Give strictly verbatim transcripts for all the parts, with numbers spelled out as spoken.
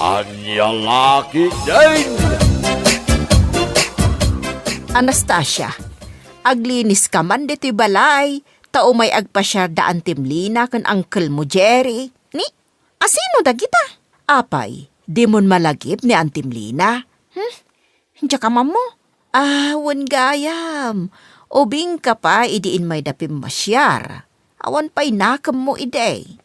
Ania la ketdin? Anastasia, aglinis ka man ditoy balay, ta umay agpasiar da Antim Lina ken uncle mo Jerry. Ni, asino dagita? Apay, dimon malagip ni Antim Lina? Hmm? Diak ammo? Ah, wen gayam. Ubingka pay idi immayda pimmasiar. Awan pay nakemmo idi.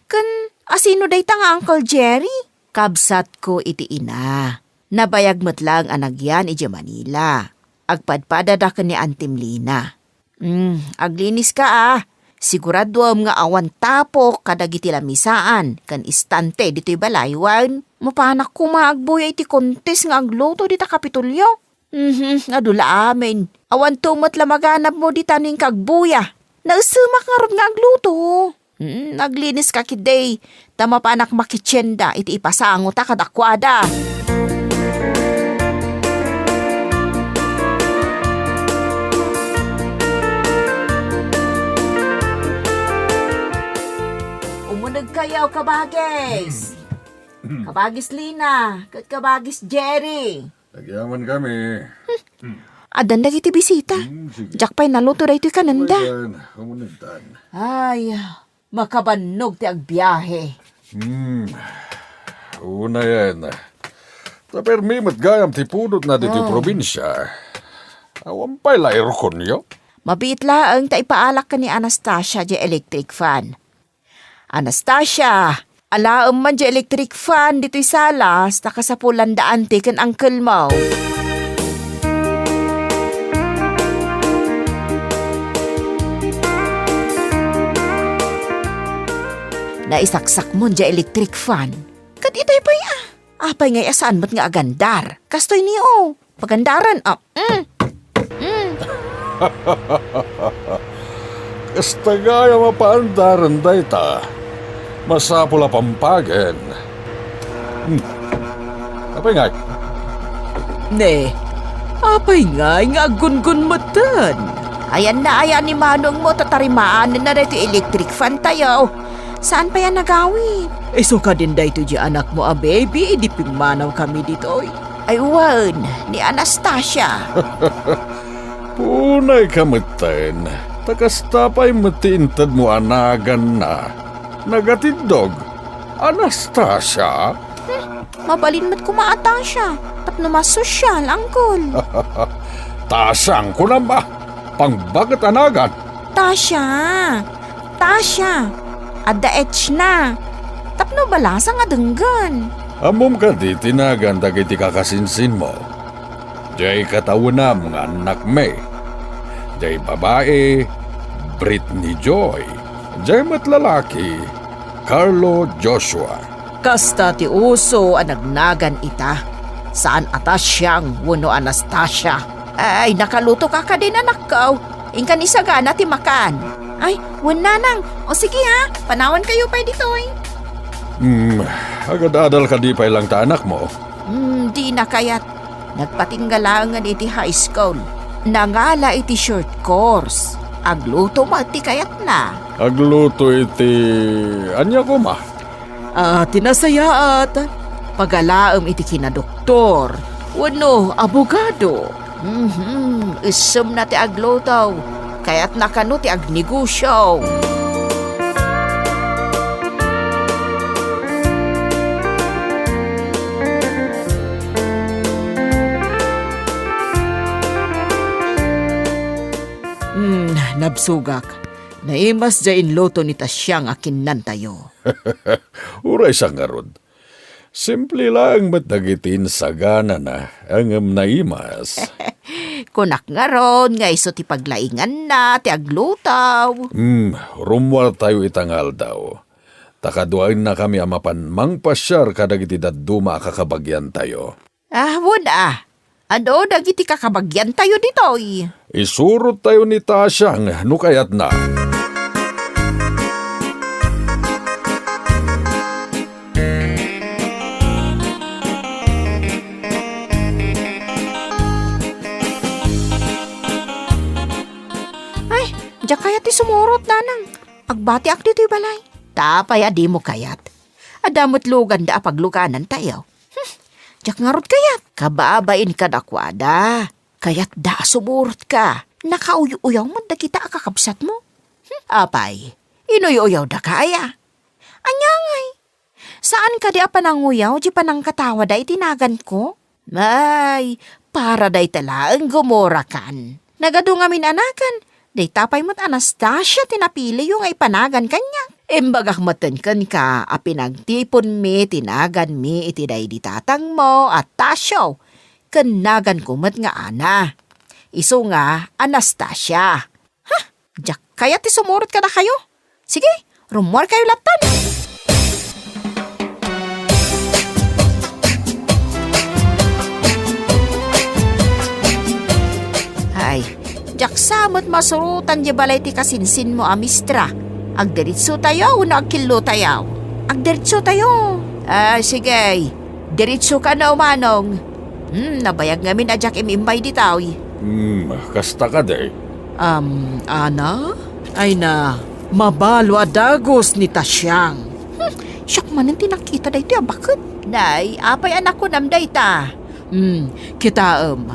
Ken asino dayta nga Uncle Jerry? Kabsatko iti ina. Nabayag met laeng a nagyan idiay Manila. Agpadpadada ken ni Antim Lina. Hmm, aglinis ka, ah. Siguraduem nga awan tapok kadagiti lamisaan ken istante ditoy balay wen mapanak koma agbuya iti kontes nga agluto dita Kapitolyo. Mhm, adu la amin. Awanto met la maganabmo dita no inka agbuya. Naesemak ngarud nga agluto. Hmm, aglinis ka ketdi. Ta mapanak makitienda iti ipasangota kadakuada. Umunegkayo, kabagis. Kabagis Lina, ket kabagis Jerry. Agyamankami. Addan dagiti bisita. Hmm, sige. Diak pay naluto daytoy kanenda. Wen, umunegtan. Ay, makabannog ti agbiahe. Hmm. Unayen. Ta permi met gayam ti pudotna ditoy Oh. probinsia. Awan pay la airconyo? Mabiit laeng ta ipaalak ken ni Anastasia diay electric fan. Anastasia, alaem man diay electric fan ditoy salas ta kasapulan da anti ken uncle mo. Naisaksakmon diay electric fan. Ket itay pay a. Apay ngay a saan met nga agandar? Kastoy ni, o. Pagandaren, a. Mm. Mm. Kasta gayam a paandaren dayta. Masapul a pampagen. Hmm. Apay ngay? Ne, apay ngay nga aggungun metten? Ayanna aya ni manongmo ta tarimaanenna daytoy electric fan tayo. Saan pay a nagawid? Isu kadin daytoy diay anakmo a baby idi pimmanawkami ditoy. Ay wen, ni Anastasia. Punay ka metten, ta kasta pay met ti intedmo a naganna. Nagatiddog, Anastasia? Hmm, mabalin met koma a Tasha, tapno mas sosyal, angkol. Tasha ang kunam a, pangbaket a nagan. Tasha! Tasha! Adda H na. Tapno balasang a denggen. Ammom kadi ti nagan dagiti kakasinsinmo? Diay katawenam nga annakmi. Diay babai, Britney Joy. Diay met lalaki, Carlo Joshua. Kasta ti uso a nagnagan ita. Saan a Tasyang wenno Anastasia. Ay, nakaluto ka kadin, anakko. Inkan isagana ti makan. Ay, wen nanang. O sige ha, panawan kayo pay ditoy. Hmm, agad-adal kadi pay lang ta anakmo? Hmm, di na kayat. Nagpatingga laengen iti high school. Nangala iti short course. Agluto met ti kayatna. Agluto iti ania koma? Ah, ti nasayaat, pagalaem iti kinadoktor wenno abogado. Mhm, issemna ti agluto. Kayatna kano ti agnegosyo. Hmm, nabsogak. Naimas diay inluto ni Tasyang a kinnantayo. Uray sa ngarud. Simple laeng met dagiti insaganana, ngem naimas. Kunak ngarud nga isu ti paglainganna ti agluto. Hmm, rummuartayo ita nga aldaw. Ta kaduaennakami a mapan mangpasiar kadagiti dadduma a kakabagiantayo. Ah, wen a. Adu dagiti kakabagiantayo ditoy. Isurottayo ni Tasyang no kayatna. Ay, diak kayat ti sumurot, nanang. Agbatiak ditoy balay. Apay a dimo kayat? Adda met luganda a pagluganantayo. Hmm, diak ngarud kayat. Kababain kadakuada. Kayatda a sumurotka. Nakauy-uyaw met dagita a kakabsatmo. Hmm, apay, inuy-uyawdaka aya? Ania ngay? Saan kadi a pananguyaw di panangkatawada iti naganko? Ay, para dayta laeng gumurakan. Nagadu ngamin a nagan, dayta pay met Anastasia ti napiliyo nga ipanagan kaniak. Imbagak metten kenka a pinagtiponmi ti naganmi iti daydi tatangmo a Tasio, ken naganko met nga Ana. Isu nga Anastasia. Ha? Diak kayat ti sumurot kadakayo. Sige, rummuarkayo lattan. Ay, diak sa met masurotan di balay ti kasinsinmo a mistra. Agdiritsotayo wenno agkillotayo? Agdiritsotayo. Ah, sige. Diritso ka no, Manong. Hmm, nabayag ngamin a diak im-immay ditoy. Hmm, kasta kadi. Um, Ana? Ay na, mabalo a dagus ni Tasiang. Hmm, siak manen ti nakita daytoy a baket. Nay, apay a nakunam dayta? Hmm, kitaem.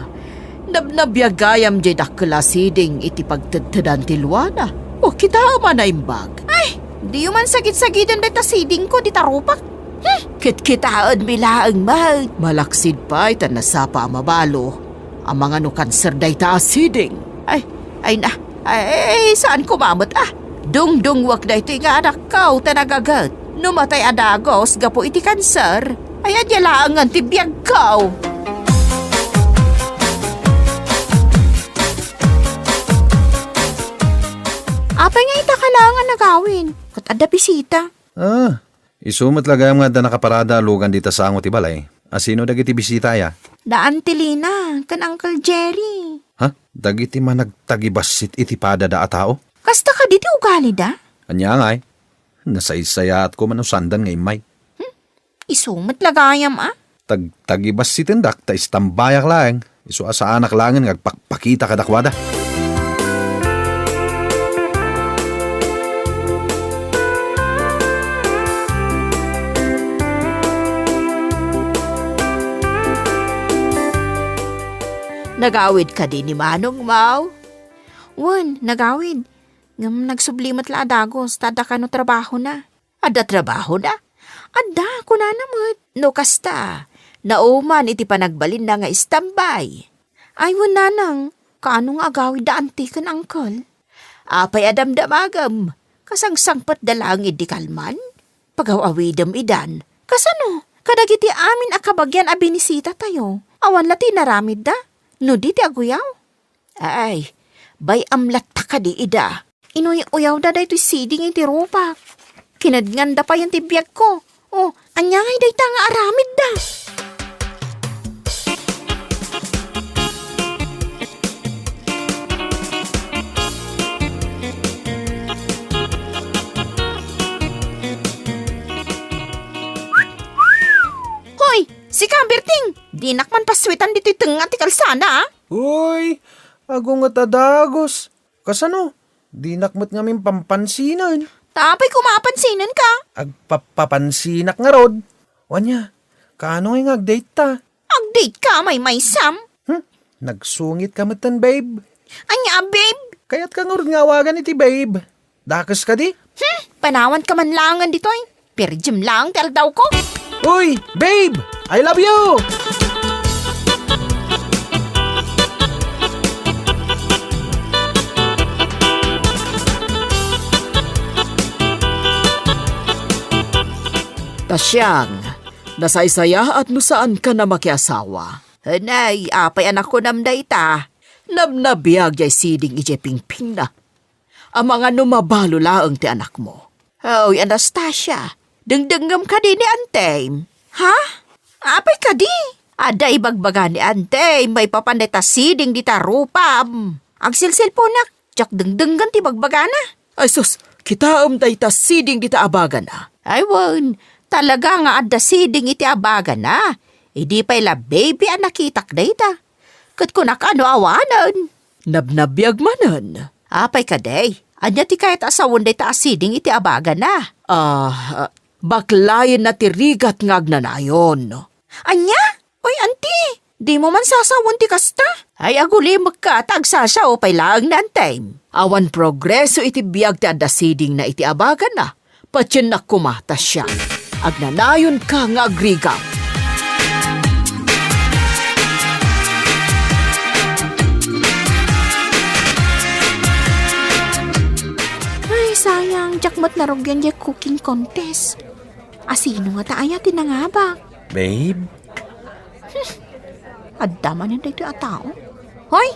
Nabnabiag gayam diay dakkel a siding iti pagtedtedan ti luana. O, kitaem a naimbag. Ay, diyo man sagid-sagiden dayta sidingko, dita rupak. Hmm, kitkitaenmi laeng met. Malaksid pay ta nasapa a mabalo. Amangan no kanser dayta a siding. Ay, ay na, ay, ay, saan koma met, ah. Dungdungwak daytoy nga anakko ta nagaget. No matay a dagus gapu iti kanser, ay adda laengen ti biagko. Apay nga ita ka laeng a nagawid? Ket adda bisita. Ah, isu met la gayam nga adda nakaparada a lugan dita sango ti balay. Asino dagiti bisita aya? Da Auntie Lina ken Uncle Jerry. Ha? Dagiti managtagibassit iti padada a tao? Kasta kadi ti ugalida? Ania ngay? Nasaysayaatko man no saandan nga immay. Hmm? Isu met la gayam, a? Tagtagibassitendak ta istambayak laeng. Isu a saanak laengen nga agpakpakita kadakuada. Nagawid kadi ni Manong Mau? Wen, nagawid. Ngem nagsubli met la a dagus, ta adda kano trabahona. Adda trabahona? Adda, kunana met. No kasta, nauman iti panagbalinna nga istambay. Ay, wen nanang, kaano nga agawid da anti ken angkel? Apay a damdamagem? Kasangsangpetda laeng idi kalman? Pagaw-awidem idan. Kasano? Kadagiti amin a kabagian a binisitatayo, awan la ti inaramidda? No di ti aguyaw? Ay, bay-am latta kadi ida. Inuy-uyawda daytoy siding iti rupak. Kinednganda payen ti biagko. O, ania ngay dayta nga aramidda? Hoy, sika, Berting! Dinak man pasuetan ditoy tengnga ti kalsada, a? Uy, agunget a dagus. Kasano? Dinak met ngamin pampansinen. Ta apay koma a pansinenka? Agpapapansinak ngarud. Wen aya, kaano ngay nga agdate ta? Agdate ka, maymaysam? Hmm? Nagsungit ka metten, babe. Ania, babe? Kayat ka ngarud nga awagan iti babe. Dakes kadi? Hmm, panawan ka man laengen ditoy. Perdiem laeng ti aldawko. Uy, babe! I love you! Ta siang, nasaysayaat no saankan a makiasawa. Nay, apay a nakunam dayta? Nabnabiag jay siding idiay pingpingna. Amangan no mabalo laeng ti anakmo. Oy, Anastasia, dengdengngem kadi ni Antem? Ha? Apay kadi? Adda ibagbaga ni Antem maipapan dayta siding dita rupam. Agsilsilponak, diak dengdenggen ti bagbagana. Ay sus, kitaem dayta siding dita abagana. Ay wen, talaga nga adda siding iti abagana. Idi pay la baby a nakitak dayta. Ket kunak a no awanen. Nabnabiag manen. Apay kadi? Ania ti kayat a sawen dayta a siding iti abagana? Ah, ah, Baklayenna ti rigat nga agnanayon. Ania? Oy, anti, dimo man sasawen ti kasta? Ay, agulimekka ta agsasao pay laeng ni antim. Awan progreso iti biag ti adda sidingna iti abaganna. Patiennak koma ta siak. Agnanayonka nga agrigat. Ay, sayang, diak met narugian diay cooking contest. Asino ngata aya ti nangabak? Babe? Adda manen daytoy a tao? Hoy,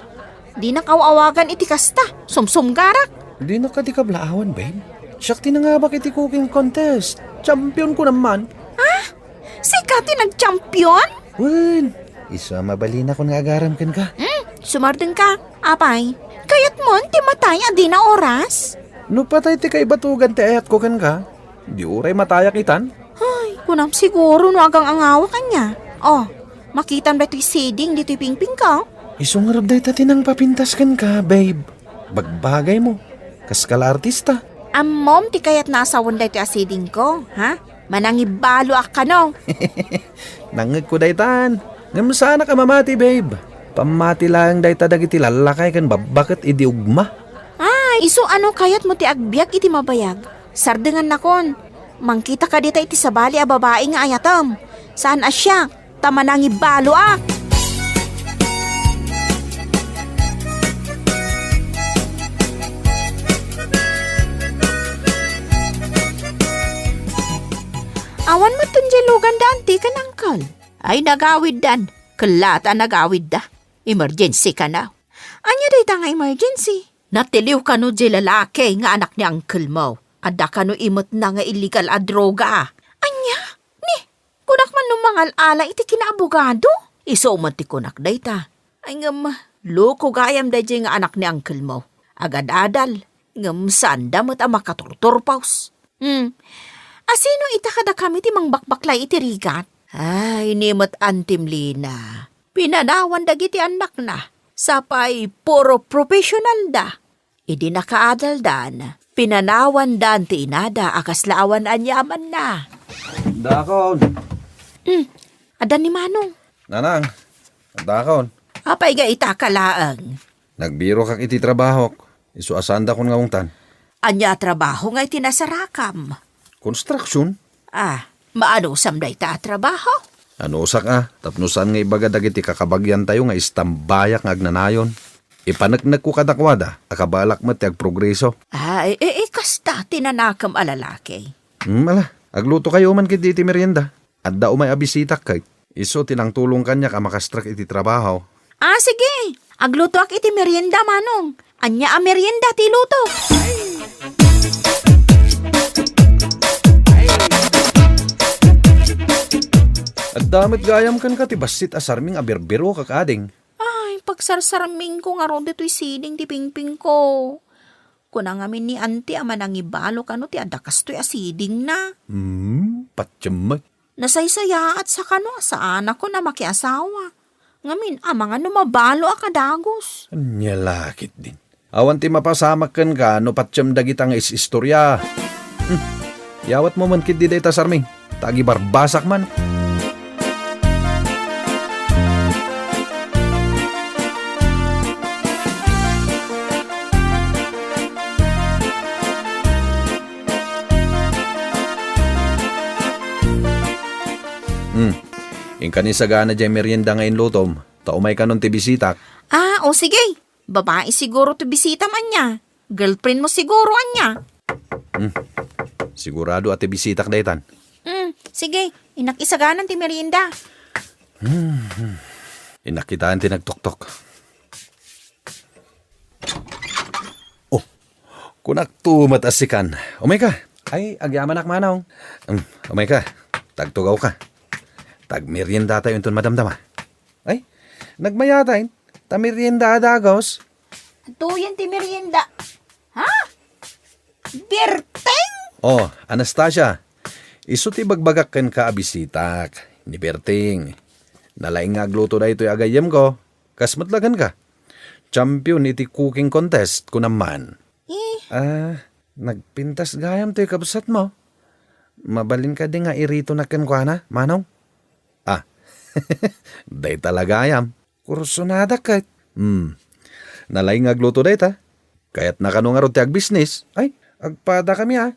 dinak aw-awagan iti kasta. Sumsumgarak. Dinak kadi kablaawan, babe. Siak ti nangabak iti cooking contest. Champion ko naman. Ha? Sika ti nag-champion? Wen, isu a mabalinakon nga agaram kenka. Hmm, sumardengka. Apay, kayatmon ti matay a dina oras? No patay ti kaibatugan ti ayatko kenka, di uray matayak itan? Ay, kunam siguro no agang-angawak ania. Oh, makitam daytoy siding ditoy pingpingko? Isu ngarud dayta ti nangpapintas kenka, babe. Bagbagaymo. Kaskala artista. Ammom ti kayatna a sawen daytoy a sidingko, ha? Manangibaloak kano? Nangngegko daytan. Ngem saanak a mamati, babe. Pammati laeng dayta dagiti lallakay ken babbaket idi ugma. Ah, isu a no kayatmo ti agbiag iti mabayag, sardengannakon. Mangkitaka dita iti sabali a babai nga ayatem. Saan a siak, ta manangibaloak. Awan met diay luganda, anti ken angkel. Ay, nagawiddan. Kella ta nagawidda. Emergency kano. Ania dayta nga emergency? Natiliw kano diay lalaki nga anak ni angkelmo. Adda kano imetna nga illegal a droga. Ania? Ni, kunak man no mangal-ala iti kinaabogado? Isu met ti kunak dayta. Ay ngem, loko gayam daydiay nga anak ni angkelmo. Agad-adal, ngem saanda met a makaturturpaos. Hmm. Asino ita kadakami ti mangbakbaklay iti rigat? Ay, ni met antim Lina. Pinanawan dagiti annakna. Sapay puro professional da. Idi nakaadaldan, pinanawandan ti inada a kasla awan aniamanna. Dakon. Hmm. Adda ni Manong. Nanang, dakon. Apay nga ita ka laeng? Nagbirokak iti trabahok. Isu a saandakon nga ungtan. Ania a trabaho nga iti nasarakam? Construction. Ah, maanusam dayta a trabaho? Anusak a, tapno saan nga ibaga dagiti kakabagiantayo nga istambayak nga agnanayon. Ipaneknekko kadakuada a kabaelak met ti agprogreso. Ah, e, e, e, kasta ti nanakem a lalaki. Hmm, ala, aglutokayo man ketdi iti merienda. Adda umay a bisitak ket isu ti nangtulong kaniak a makastrek iti trabaho. Ah, sige. Aglutoak iti merienda, Manong. Ania a merienda ti iluto? Adda met gayam kenka ti bassit a sarming a birbirokak, ading. Ay, pagsarsarmingko ngarud ditoy siding ti pingpingko. Kuna ngamin ni Auntie a manangibalo kano ti adda kastoy a sidingna. Hmm, patiem met. Nasaysayaat sa kano a saanakon a makiasawa. Ngamin, amangan no mabaloak a dagus. Ania la ketdin. Awan ti mapasamak kenka no patiem dagita nga is-istoria. Hmm. Yawatmo man ketdi dayta sarming, ta agibarbasak man. Hmm. Inka ni sagana diay merienda nga inlutom, ta umay kanon ti bisitak. Ah, o sige. Babai siguro ti bisitam ania. Girlfriend mo siguro ania. Hmm. Sigurado a ti bisitak daytan. Hmm, sige. Innak isaganan ti merienda. Hmm. Innak kitaen ti nagtoktok. Oh, kunakto met a sikan. Umayka. Ay, agyamanak, Manong. Um, umayka. Tagtugawka. Tagmeriendatayo inton madamdama. Ay, nagmayatay. Ta merienda a dagus. Atoyen ti merienda. Ha? Berting? Oh, Anastasia. Isu ti bagbagak kenka a bisitak. Ni Berting. Nalaing nga agluto daytoy a gayyemko. Kas met la kenka. Champion iti cooking contest, kunam man. Eh. Ah, nagpintas gayam toy kabsatmo. Mabalin kadi nga iritonak kenkuana, Manong? Ah, dayta la gayam. Kursonadak ket. Hmm. Nalaing nga agluto dayta. Kayatna kano ngarud ti agbisnis? Ay, agpadakami a.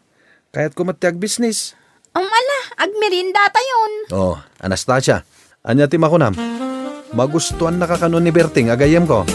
Kayatko met ti agbisnis. Um, ala, agmeriendatayon. Oh, Anastasia, ania ti makunam? Magustuannaka kano ni Berting a gayyemko?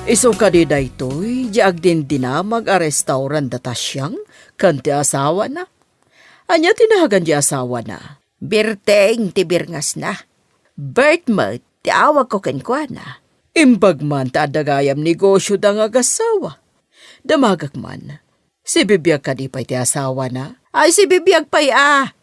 Isu kadi daytoy di agdindinamag a restaurant da Tasiang ken ti asawana? Ania ti nagan di asawana? Berting ti birngasna. Bert met ti awagko kenkuana. Imbag man ta adda gayam negosioda nga agassawa. Damagek man. Sibibiag kadi pay ti asawana? Ay, sibibiag pay a.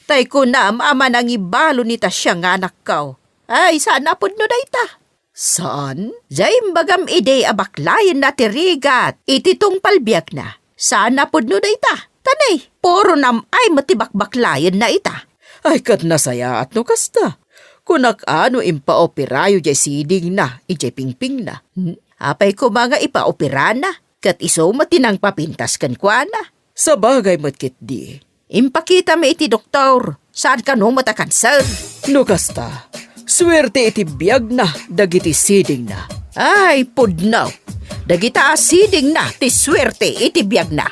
Tay kunam a manangibalo ni Tasiang nga anakko. Ay, saan a pudno dayta. Saan? Diay imbagam idi a baklayenna ti rigat iti tungpal biagna. Saan a pudno dayta. Tanay, puro nam-ay met ti baklayenna ita. Ay, ket nasayaat no kasta. Kunak a no impaoperayo diay sidingna, idiay pingpingna. Hmm? Apay koma nga ipaoperana? Ket isu met ti nangpapintas kenkuana. Sabagay met ketdi. Impakitami iti doktor. Saan kano met a kanser? No kasta, suerte iti biagna dagiti sidingna. Ay, pudno! Dagita a sidingna ti suerte iti biagna.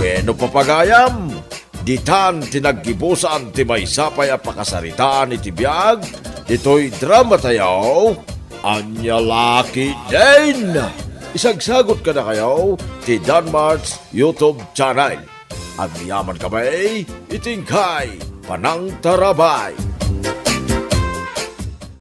Wenno, pagayam, ditan ti naggibusan ti maysa pay a pakasaritaan iti biag ditoy dramatayo, Ania La Ketdin! Isagsagut kadakayo ti Danmart's YouTube channel. Agyamankami iti inkay panangtarabay.